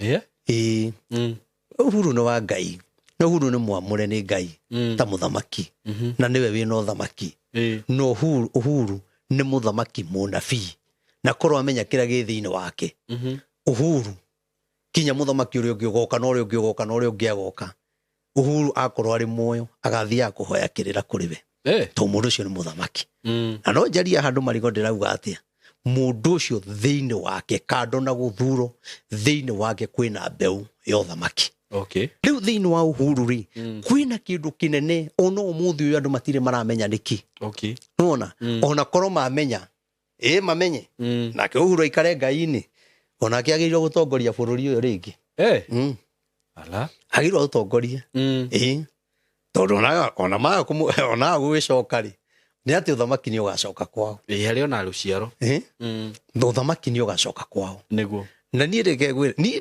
Ĩĩ. Uhuru nĩ wa Ngai, na Uhuru nĩ mwamũre nĩ Ngai ta mũthamaki, na nĩwe wĩna ũthamaki. Na Uhuru nĩ mũthamaki mũnabii, na korwo amenya kĩrĩa gĩ thĩinĩ wake. Uhuru kinya mũthamaki ũrĩa ũngĩ ũgoka, na ũrĩa ũngĩ ũgoka, na ũrĩa ũngĩ agoka, Uhuru akorwo arĩ muoyo agathiaga kũhoya kĩrĩra kũrĩ we, to mũndũ ũcio nĩ mũthamaki. Na no njaria handũ marigo ndĩrauga atĩa, mũndũ ũcio thĩinĩ wake, kando na gũthuro, thĩinĩ wake kwĩna mbeũ ya ũthamaki. Rĩu thĩinĩ wa Uhuru rĩ, kwĩna kĩndũ kĩnene ona ũmũthĩ ũyũ andũ matirĩ maramenya nĩkĩ. Nĩwona? Ona korwo mamenya, ĩ mamenye. Nake Uhuru aikare Ngai-inĩ, onake agĩrĩirwo gũtongoria bũrũri ũyũ rĩngĩ. Ala. Agĩrĩirwo gũtongoria. Ĩ tondũ ona maga onaga gũgĩcoka rĩ, nĩ atĩ ũthamaki nĩ ũgacoka kwao. Ĩ, harĩ ona rũciaro. Ĩ, ũthamaki nĩ ũgacoka kwao. Nĩguo. Na niĩ reke ngwĩre niĩ.